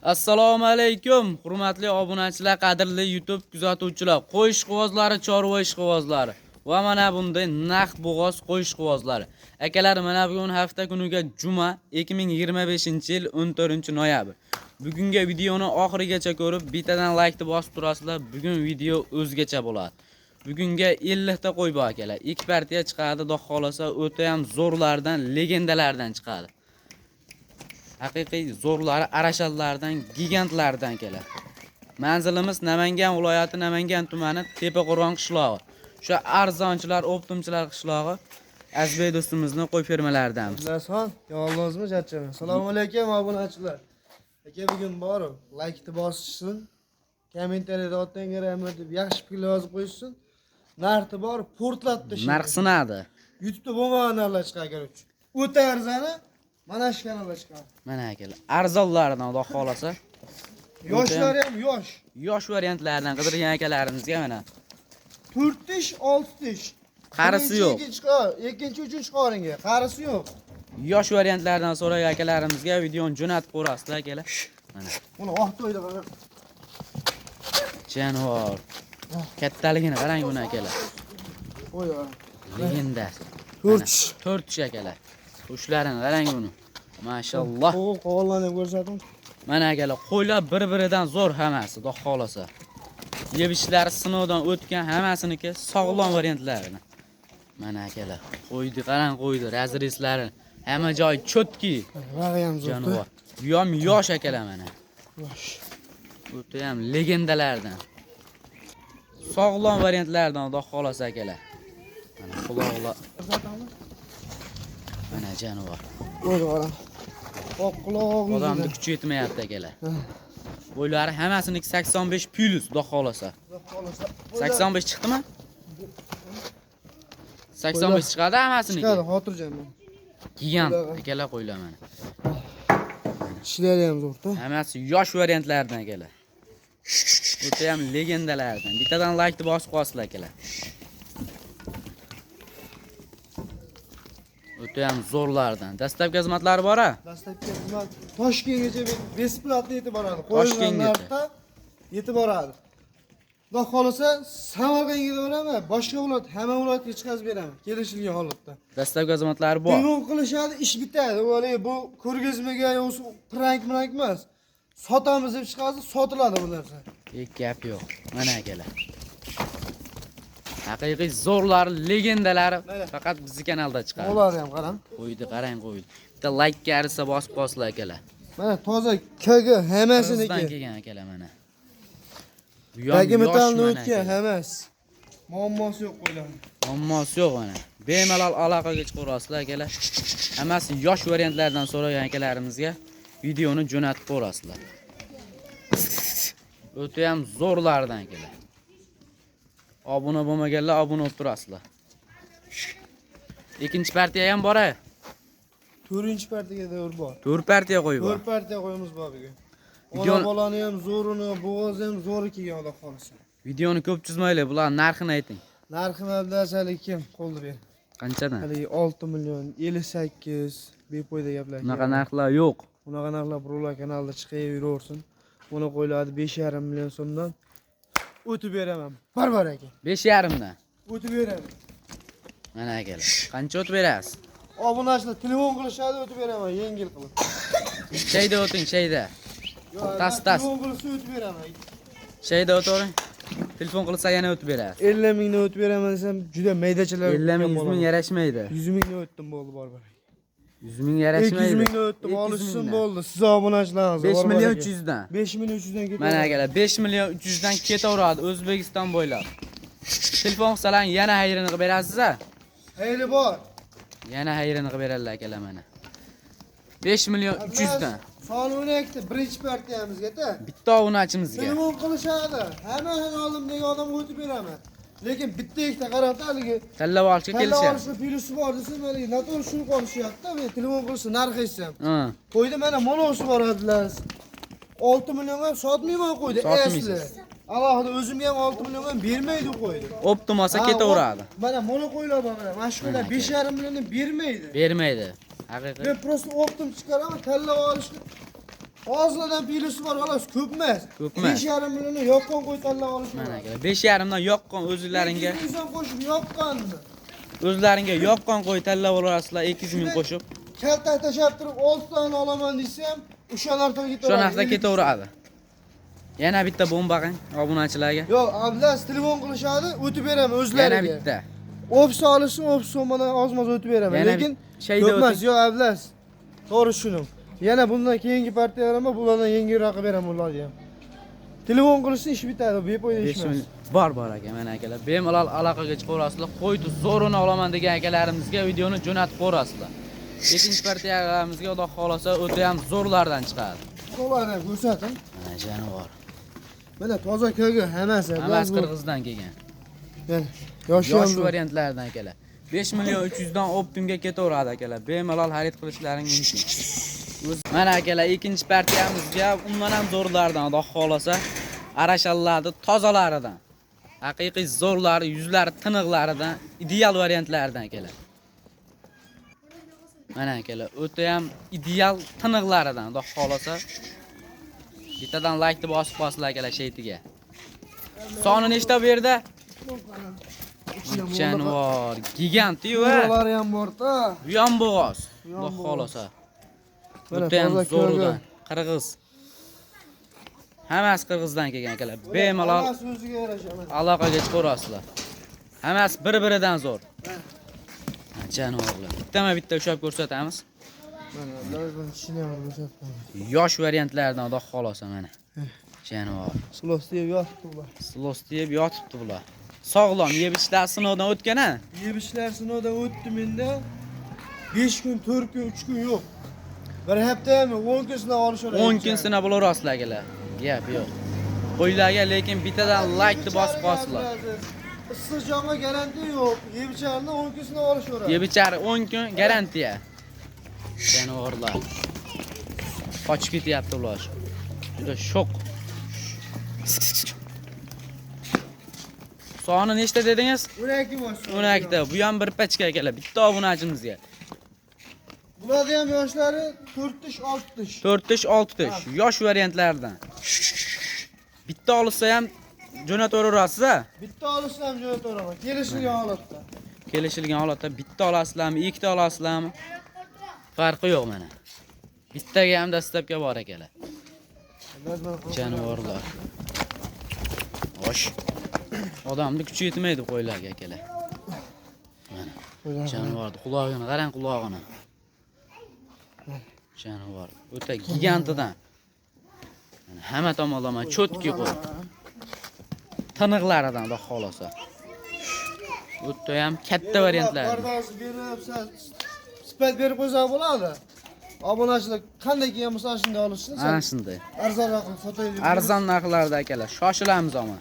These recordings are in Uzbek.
Assalomu alaykum, hurmatli obunachilar, qadrli YouTube kuzatuvchilar, qo'y ishqibozlari, chorva ishqibozlari va mana bunday naq bo'g'oz qo'y ishqibozlari. Akalar, mana bugun hafta kuniga juma, 2025-yil 14-noyabr. Bugungi videoni oxirigacha ko'rib, bittadan like bosib turasizlar. Bugun video o'zgacha bo'ladi. Bugunga 50 ta qo'y bor akalar. Ikki partiya chiqadi, xudo xolasa, o'ta ham zo'rlardan, legendalardan chiqadi. Haqiqiy zo'rlari arashallardan, gigantlardan keladi. Manzilimiz Namangan viloyati, Namangan tumani, Tepaqo'rg'on qishlog'i. O'sha arzonchilar, optimchilar qishlog'i. Azbek do'stimizni qo'y fermalaridanmiz. Abdulazxon, yolg'izmi charchaman. Assalomu alaykum obunachilar. Aka bugun borib, laykni bosishsin, kommentariyada otangga rahmat deb yaxshi fikrlar yozib qo'yishsin. Narxi bor, portlatdi shuni. Narx sinadi. YouTube'da bo'lmagan narxlar chiqadi, короче. O'ta arzoni mana shu kanalda chiqadi. Mana akalar, arzonlaridan xudo xolasa. Yoshlari ham yosh. Yosh variantlardan qidirgan akalarimizga mana. 4 tish, 6 tish. Qarisi yo'q. Ikkinchi, uchinchi qoringa. Qarisi yo'q. Yosh variantlardan so'ragan akalarimizga videoni jo'natib qo'rasizlar akalar. Mana Buni oq to'yda qarang. jonivor. Kattaligini qarang buni akalar. Qo'y. Legenda. 4 tish. 4 tish akalar. Qushlarini qarang buni. Mashalloh. Qo'llarni ham ko'rsating. Mana akalar, qo'ylar bir-biridan zo'r hammasi, xudo xolasa. Yevishlari sinovdan o'tgan, hammasiniki sog'lom variantlarini. Mana akalar, qo'ydi, qarang qo'ydi, razreslari, hamma joyi cho'tki. Rag'i ham zo'r. Jonivor. Bu ham yosh akalar mana. Yosh. O'ta ham legendalardan. Sog'lom variantlardan xudo xolasa akalar. Mana quloqlar. Mana jonivor. Qo'ydi qarang. Oq quloq Odamni kuchi yetmayapti akalar. Bo'ylari hammasiniki 85 plus, xudo xolasa. 85 chiqdimi? 85 chiqadi hammasiniki. Chiqadi, xotirjam. Gigant akalar qo'ylar mana. Tishlari ham zo'rda. Hammasi yosh variantlardan akalar. O'ta ham legendalardan. Bittadan like bosib qo'yasizlar akalar. O'ta ham zo'rlardan. Dastlabki xizmatlari bor-a? Dastlabki xizmat Toshkentgacha bесплатно yetib boradi. Qo'yilgan Toshkentgacha. narxda yetib boradi. Xudo xolasa Samarqandga boraman, boshqa viloyat, hamma viloyatga chiqazib beraman, kelishilgan holatda. Dastlabki xizmatlari bor. Telefon qilishadi, ish bitadi. U haligi bu ko'rgazmaga yo prank mrank emas. Sotamiz deb chiqadi, sotiladi bu narsa. Hech gap yo'q. Mana akalar. Haqiqiy zo'rlar, legendalari faqat bizni kanalda chiqadi. Ularni ham qarang. Qo'ydi, qarang qo'ydi. Bitta like arisa bosib qo'yasizlar akalar. Mana toza KG Qirg'izdan hammasiniki. kelgan akalar mana. Bu ham Dagi yosh metalni mana o'tgan akalar. hammasi. Muammosi yo'q qo'ylarni. Muammosi yo'q mana. Bemalol aloqaga chiqaverasizlar akalar. Hammasi yosh variantlardan so'ragan akalarimizga videoni jo'natib qo'yasizlar. O'ta ham zo'rlardan akalar. Obuna bo'lmaganlar obuna bo'lib turasizlar. Ikkinchi partiya ham bor-a? 4-chi partiyaga davr bor. 4 partiya qo'y bor. 4 partiya qo'yimiz bor bugun. Ona bolani ham zo'rini, bo'g'ozni ham zo'ri kelgan xudo xolasa. Videoni ko'p chizmaylik, bular narxini ayting. Narxi mabdasalik kim qo'lni ber. Qanchadan? Haligi 6 million 58 bepoyda gaplar. Bunaqa narxlar yo'q. Bunaqa narxlar birovlar kanalda chiqib yuraversin. Buni qo'yiladi 5,5 million so'mdan. O'tib beraman. Barbar aka. 5,5 dan. O'tib beraman. Mana akalar. Qancha o'tib berasiz? Obunachilar telefon qilishadi, o'tib beraman yengil qilib. Shayda o'ting, shayda. Tas, tas. Telefon qilsa o'tib beraman. Shayda o'tavering. Telefon qilsa yana o'tib berasiz. 50 mingdan o'tib beraman desam juda maydachalar. 50 ming, 100 ming yarashmaydi. 100 mingdan o'tdim bo'ldi barbar. 100 ming yarashmaydi. 200 mingdan o'tdim, 200 olishsin mingdan. bo'ldi. Siz obunachilaringiz. 5 million 300 dan. 5 million 300 dan ketadi. Mana akalar 5 million 300 dan ketaveradi O'zbekiston bo'ylab. Telefon qilsalar yana xayrini qilib berasiz-a? Xayri bor. Yana xayrini qilib beradilar akalar mana. 5 million 300 dan. Son 12 birinchi partiyamizga-da. Bitta obunachimizga. Telefon qilishadi. Hammasini oldimdagi odamga o'tib beraman. Lekin bitta ikkita qarabda haligi Tanlab olishga tanlab kelishadi. olishni plusi bor desam, haligi noto'g'ri tushunib qolishyapti. Men telefon qilishsa narx aytsam. Ha. Qo'ydi mana monosi bor edilar. 6 millionga ham sotmayman qo'ydi. Sotmaysiz. Asli. Alohida o'zimga ham 6 millionga ham bermaydi qo'ydi. Optim olsa ketaveradi. Mana mono qo'ylar bor mana. Mana shu qo'ylar 5,5 milliondan bermaydi. Bermaydi. Haqiqiy. Men просто optim chiqaraman, tanlab olishni Ozlardan pilosi bor, xolos, ko'p emas. Ko'p emas. 5,5 millionni yoqqan qo'y tanlab olish. Mana akalar, 5,5 dan yoqqan o'zlaringga, 200 ming qo'shib yoqqan. O'zlaringga yoqqan qo'y tanlab olasizlar 200 ming qo'shib. Kaltak tashlab turib 6 tona olaman desam, o'sha narxda ketaveradi. O'sha narxda ketaveradi. Yana bitta bomba qiling obunachilarga. Yo'q, ablas telefon qilishadi, o'tib beraman o'zlariga. Yana bitta. Ofis olishsin, ofis so'mmadan ozmoz o'tib beraman. Lekin ko'p emas, yo'q ablas. To'g'ri tushuning. Yana bundan keyingi partiyalar bor, bulardan yengilroq qilib beraman ularga ham. Telefon qilishsin, ish bitadi, befoyda ish emas. Bor bor aka, mana akalar, bemalol aloqaga chiqaverasizlar. Qo'ydi zo'rini olaman degan akalarimizga videoni jo'natib qo'yasizlar. Ikkinchi partiyalarimizga Xudo xolasa o'ta ham zo'rlardan chiqadi. Qo'llarni ko'rsating. Mana jonivor. Mana toza ko'gi hammasi. Hammasi qirg'izdan kelgan. Mana yosh yosh variantlardan akalar. 5 million 300 dan optimga ketaveradi akalar. Bemalol xarid qilishlaring mumkin. Mana akalar, ikkinchi partiyamizga undan ham zo'rlardan, Xudo xolasa, arashallarni tozalaridan. Haqiqiy zo'rlari, yuzlari tiniqlaridan, ideal variantlardan akalar. Mana akalar, o'ta ham ideal tiniqlaridan, Xudo xolasa. Bittadan like deb bosib qo'yasizlar akalar sheytiga. Soni nechta bu yerda? Jonivor, gigant-yu. Bular ham bor-da. Bu ham bo'g'oz. Xudo xolasa. O'ta ham zo'ridan, qirg'iz. Hammasi qirg'izdan kelgan akalar. Bemalol aloqaga chiqaverasizlar. Hammasi bir-biridan zo'r. Jonivorlar. Bittama-bitta ushlab ko'rsatamiz. Yosh variantlardan Xudo xolasa mana. Jonivor. Silos deb yotibdi bular. Silos deb yotibdi bular. Sog'lom yeb ichlar sinovdan o'tgan a? Yeb ichlar sinovdan o'tdi menda. 5 kun, 4 kun, 3 kun yo'q. Bir hafta ham 10 kun sinab olishaveradi. 10 kun sinab olaverasizlar akalar. Gap yo'q. Qo'ylarga lekin bittadan like deb bosib qo'yasizlar. Issiq jonga garantiya yo'q. Yeb icharni 10 kun sinab olishaveradi. Yeb ichari 10 kun garantiya. Jonivorlar. Qochib ketyapti ular. Juda sho'q. Soni nechta dedingiz? 12 bosh. 12 ta. Bu ham bir pachka akalar. Bitta obunachimizga. Bularning ham yoshlari 4 tish, 6 tish. 4 tish, 6 tish. Yosh variantlardan. Bitta olsa ham jo'nataverasiz-a? Bitta olsa ham jo'nataveraman. Kelishilgan holatda. Kelishilgan holatda bitta olasizlarmi, ikkita olasizlarmi? Farqi yo'q mana. Bittaga ham dastlabki bor akalar. Jonivorlar. Osh. Odamning kuchi yetmaydi qo'ylarga akalar. Mana. Jonivorni qulog'ini qarang, qulog'ini. Jonivor o'ta gigantidan. Mana hamma tomonlama cho'tki qo'y. Tiniqlaridan Xudo xolasa. O'ta ham katta variantlar. Pardoz berib, sifat berib qo'ysa bo'ladi. Obunachilar qanday kelgan bo'lsa shunday olishsin. Ana shunday. Arzonroq qilib sotaylik. Arzon narxlarda akalar, shoshilamiz ammo.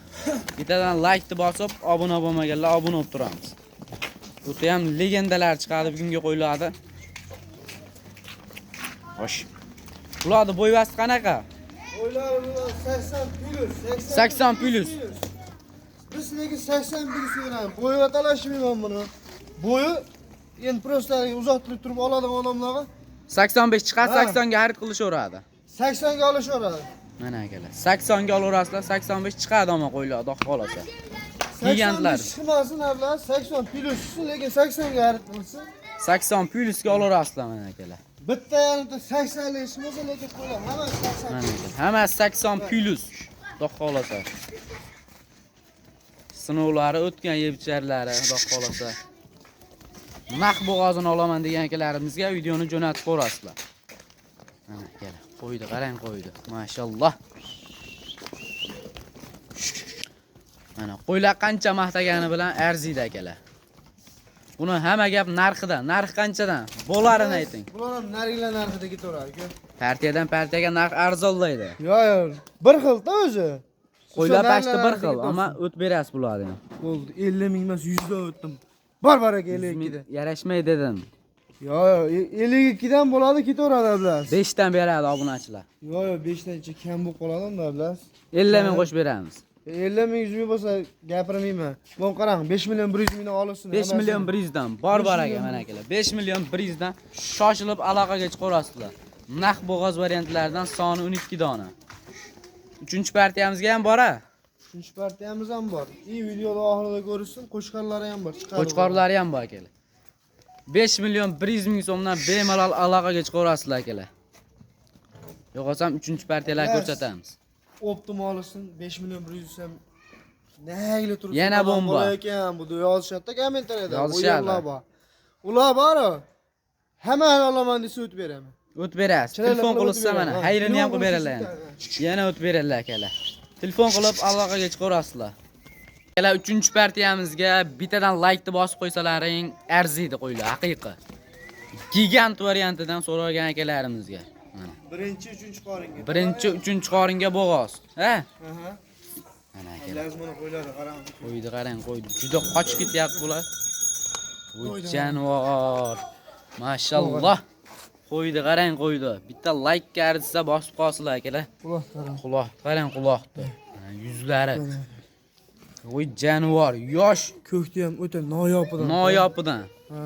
Bittadan like bosib, obuna bo'lmaganlar obuna bo'lib turamiz. O'ta ham legendalar chiqadi bugungi qo'ylarda. Xo'sh. Ularning bo'yvasi qanaqa? Qo'ylar 80 plus, 80 plus. Biz lekin 80 plus beramiz. Bo'yiga talashmayman buni. Bo'yi endi prosta uzoq turib oladigan odamlarga 85 chiqadi, 80 ga xarid qilishaveradi. 80 ga olishaveradi. Mana akalar, 80 ga olaverasizlar, 85 chiqadi ammo qo'ylar, Xudo xolasa. Gigantlar. Chiqmasin abla, 80 plus chiqsin, lekin 80 ga xarid qilsin. 80 plusga olaverasizlar mana akalar. Bitta yarimta 80 lik chiqmasa, lekin qo'ylar hammasi 80. Mana akalar, hammasi 80 plus. Xudo xolasa. Sinovlari o'tgan yeb-icharlari, Xudo xolasa. Naq bo'g'ozini olaman degan akalarimizga videoni jo'natib qo'yasizlar. Mana akalar, qo'ydi, qarang qo'ydi. Mashalloh. Mana qo'ylar qancha maqtagani bilan arziydi akalar. Buni hamma gap narxida. Narx qanchadan? Bo'larini ayting. Bular ham nargilar narxida ketaveradi aka. Partiyadan partiyaga narx arzonlaydi. Yo'q, yo'q. Bir xil-da o'zi. Qo'ylar pashti bir xil, ammo o't berasiz bularni ham. Bo'ldi, 50 ming emas, 100 dan o'tdim. Bor bor aka 52 da. Yarashmaydi dedim. Yo'q, yo'q, 52 dan bo'ladi, ketaveradi ablas. 5 dan beradi obunachilar. Yo'q, yo'q, 5 dan kam bo'lib qoladi unda ablas. 50 ming qo'shib beramiz. 50 ming 100 ming bo'lsa gapirmayman. Buni qarang, 5 million 100 mingdan olsin. 5 million 100 dan. Bor bor aka, mana akalar. 5 million 100 dan shoshilib aloqaga chiqaverasizlar. Naq bo'g'oz variantlaridan soni 12 dona. 3 partiyamizga ham bor-a? 3 partiyamiz ham bor. Videoda oxirida ko'rishsin, qo'chqorlari ham bor. Qo'chqorlari ham bor akalar. 5 million 100 ming so'mdan bemalol aloqaga chiqaverasizlar akalar. Yo'qolsam 3 partiyalar ko'rsatamiz. Optim olsin 5 million 100 ham nagli turibdi. Yana bomba. Ekan bu yozishadi kommentariyada. Yozishadi. Ular bor. Hamma olaman desa o'tib beraman. O'tib berasiz. Telefon qilsa mana xayrini ham qilib beradilar. Yana o'tib beradilar akalar. Telefon qilib aloqaga chiqaverasizlar. Akalar 3 partiyamizga bittadan like-ni bosib qo'ysalaring arziydi qo'ylar, haqiqiy. Gigant variantidan so'ragan akalarimizga. Mana. Birinchi, 3 qoringa. Birinchi, 3 qoringa bo'g'oz. Ha? Aha. Mana akalar. Lazmini qo'yladi, qarang. Qo'ydi, qarang, qo'ydi. Juda qochib ketyapti bular. Bu jonivor. Mashalloh. Qo'ydi, qarang, qo'ydi. Bitta like-ga arzisa bosib qolsinlar akalar. Quloq qarang. Quloq, qarang, quloqni. Yuzlari. Voy jonivor, yosh. Ko'kda ham o'ta noyobidan. Noyobidan. Ha.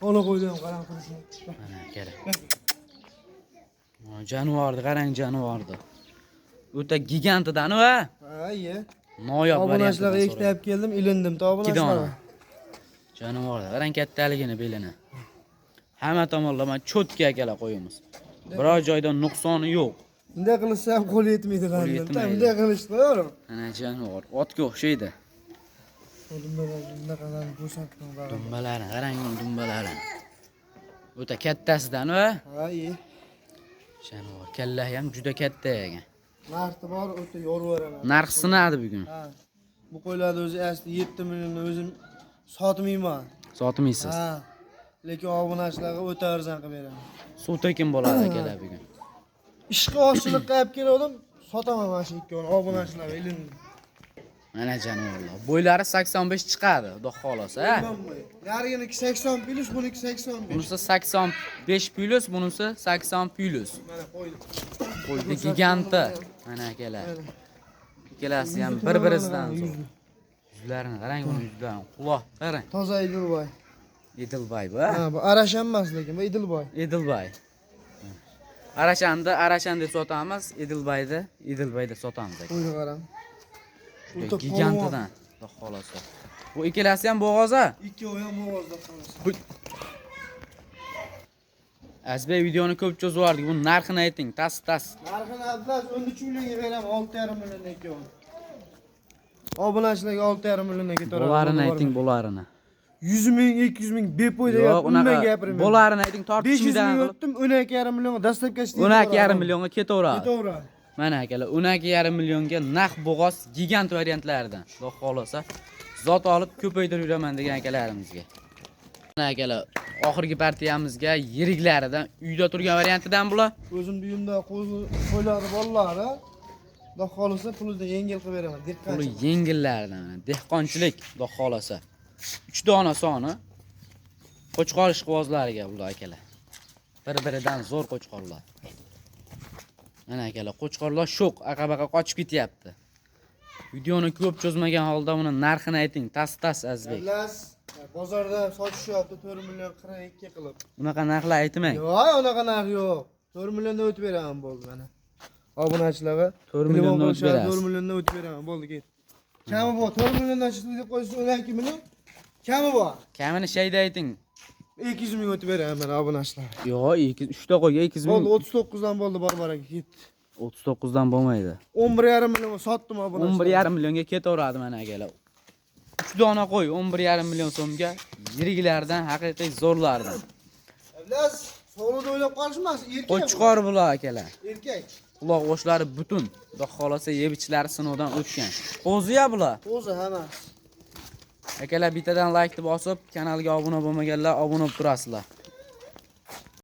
Ola qo'ydi ham qarang qurishni. Mana akalar. Jonivorni qarang, jonivorni. O'ta gigantidan va. Ha, iye. Noyob Obunachilarga ikkita olib keldim, ilindim obunachilarga. Jonivorni qarang kattaligini, belini. Hamma tomonlama cho'tka akalar qo'yamiz. Biror joyda nuqsoni yo'q. Bunday qilsa ham qo'l yetmaydi lan. Bunday qilishdi, to'g'rimi? Ana jonivor, otga o'xshaydi. Dumbalarni ko'rsatdim. Dumbalarni qarang, dumbalarni. O'ta kattasidan va. Ha, iye. Jonivor, kalla ham juda katta ekan. Narxi bor, o'ta yo'rveraman. Narx sinadi bugun. Ha. Bu qo'ylarni o'zi asli 7 millionni o'zim sotmayman. Sotmaysiz. Ha. Lekin obunachilarga o'ta arzon qilib beraman. Suv tekin bo'ladi akalar bugun. Ishqi oshchilikqa olib keldim, sotaman mana shu ikkovini obunachilarga ilindim. Mana jonivorlar. Bo'ylari 85 chiqadi, xudo xolasa. Nariginiki 80 plus, buniki 85. Bunisi 85 plus, bunisi 80 plus. Mana qo'ydi. Qo'ydi giganti. Mana akalar. Ikkalasi ham bir-birisidan zo'r. Yuzlarini qarang, buni yuzlarini, quloq qarang. Toza Edilboy. Edilboy bu. Ha, bu Arashan emas lekin, bu Edilboy. Edilboy. Arashanni Arashan deb sotamiz, Edilboyni Edilboy deb sotamiz aka. Qo'ydi qarang. Gigantidan, xudo xolasa. Bu ikkalasi ham bo'g'oz-a? Ikkovi ham bo'g'ozda xolasa. Azbek videoni ko'p cho'zib yubordik. Buni narxini ayting, tas. Narxini Abdulaziz 13 millionga beraman, 6,5 millionga ikkovini. Obunachilarga 6,5 millionga ketaveradi. Bo'larini ayting, bo'larini. 100 ming, 200 ming bepoyda Yo'q, umuman unaqa gapirmayman. Bo'larini ayting, 500 tortishmaydan ming qilib. o'tdim, 12,5 millionga dastlabki 12,5 millionga ketaveradi. Ketaveradi. Mana akalar, 12,5 millionga naq bo'g'oz gigant variantlaridan. Xudo xolasa, zot olib ko'paytirib yuraman degan akalarimizga. Mana akalar, oxirgi partiyamizga yiriklaridan, uyda turgan variantidan bular. O'zim uyimda qo'ylari bolalari. Xudo xolasa pulini yengil qilib beraman, Puli dehqonchilik. yengillaridan, mana dehqonchilik, xudo xolasa. 3 dona soni qo'chqor ishqibozlariga bular akalar. Bir-biridan zo'r qo'chqorlar. Mana akalar, qo'chqorlar sho'q, aqa-baqa qochib ketyapti. Videoni ko'p cho'zmagan holda uni narxini ayting, tas Azizbek. Xullas, bozorda sotishyapti 4 million 42 qilib. Unaqa narxlar aytmang. Yo'q, unaqa narx yo'q. 4 milliondan o'tib beraman bo'ldi mana. Obunachilarga 4 milliondan o'tib berasiz. 4 milliondan o'tib beraman bo'ldi, ket. Kami bor, 4 milliondan chiqdi deb qo'ysa 12 million. Kami bor. Kamini shayda ayting. 200 ming o'tib beraman mana obunachilarga. Yo'q, 2 3 ta qo'yga 200 ming. Bo'ldi, 39 dan bo'ldi bor-baraga ketdi. 39 dan bo'lmaydi. 11,5 millionga sotdim obunachilarga. 11,5 millionga ketaveradi mana akalar. 3 dona qo'y 11,5 million so'mga yiriklardan, haqiqiy zo'rlardan. Ablas, sog'lig'ida o'ylab qolishmas, erkak. Qo'chqor bular akalar. Erkak. Quloq g'oshlari butun. Xudo xolasa yeb ichlari sinovdan o'tgan. Qo'zi-ya bular. Qo'zi hammasi. Akalar bittadan like bosib, kanalga obuna bo'lmaganlar obuna bo'lib turasizlar.